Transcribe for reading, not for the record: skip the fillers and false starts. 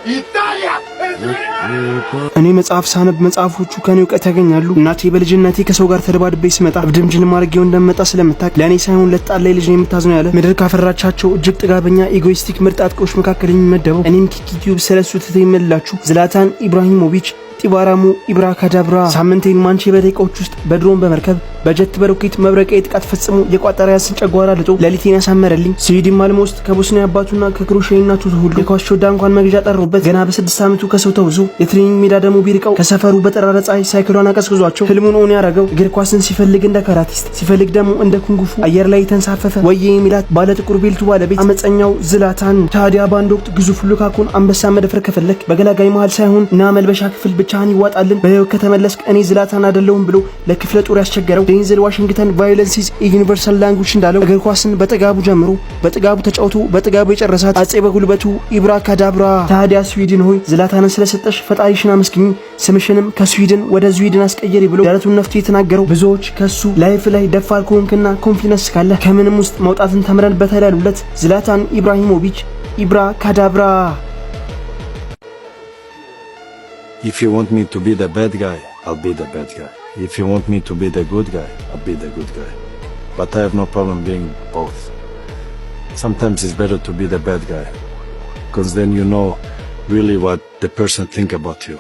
Italia! እኔ መጽሐፍ ሳነብ መጽሐፎቹ ከኔ እውቀት ያገኛሉ። እናቴ በልጅነቴ ከሰው ጋር ተደባድቤ ስመጣ እብድም ጅልም አድርጌው እንደምመጣ ስለምታውቅ ለእኔ ሳይሆን ለተጣላኝ ልጅ ነው የምታዝነው ያለ፣ ምድር ካፈራቻቸው እጅግ ጥጋበኛ egoistic ምርጥ አጥቂዎች መካከል የሚመደበው፣ እኔም ኪኪ ቲዩብ ስለሱ ትተ የምልላችሁ ዝላታን ኢብራሂሞቪች ጢባራሙ ኢብራ ካዳብራ። ሳምንቴን ማንቼ በደቂቃዎች ውስጥ በድሮን፣ በመርከብ፣ በጀት፣ በሮኬት መብረቂያ ጥቃት ፈጽሞ የቋጠረ ያስን ጨጓራ ልጦ ሌሊቴን ያሳመረልኝ፣ ስዊድን ማልሞ ውስጥ ከቦስኒያ አባቱና ከክሮኤሽያ እናቱ ተወልዶ የኳስ ሾዳ እንኳን መግዣ ጠሩበት። ገና በ6 ዓመቱ ከሰው ተውዞ የ training ሜዳ ደግሞ ቢርቀው ከሰፈሩ በጠራራ ፀሐይ ሳይክሏን አቀዝቅዟቸው ህልሙን እውን ያደረገው፣ እግር ኳስን ሲፈልግ እንደ ካራቲስት ሲፈልግ ደግሞ እንደ ኩንጉፉ አየር ላይ የተንሳፈፈ ወዬ የሚላት ባለ ጥቁር belt ኡ ባለቤት አመፀኛው ዝላታን። ታዲያ በአንድ ወቅት ግዙፍ ሉካኩን አንበሳ መደፈር ከፈለክ በገላጋይ መሃል ሳይሆን እና መልበሻ ክፍል ብቻህን ይዋጣልን፣ በህይወት ከተመለስክ እኔ ዝላታን አይደለሁም ብሎ ለክፍለ ጦር ያስቸገረው፣ ዴንዘል ዋሽንግተን "Violence is universal language" እንዳለው እግር ኳስን በጥጋቡ ጀምሮ በጥጋቡ ተጫውቶ በጥጋቡ የጨረሳት አጼ በጉልበቱ ኢብራ ካዳብራ። ታዲያ ስዊድን ሆይ፣ ዝላታንን ስለሰጠሽ ፈጣሪሽን አመስግኝ፣ ስምሽንም ከስዊድን ወደ ዝዊድን አስቀየሪ ብሎ ደረቱን ነፍቶ የተናገረው፣ ብዙዎች ከሱ life ላይ ደፋር ከሆንክና confidence ካለ ከምንም ውስጥ መውጣትን ተምረንበታል ያሉለት ዝላታን ኢብራሂሞቪች ኢብራ ካዳብራ። If you want me to be the bad guy, I'll be the bad guy. If you want me to be the good guy, I'll be the good guy. But I have no problem being both. Sometimes it's better to be the bad guy, because then you know really what the person think about you.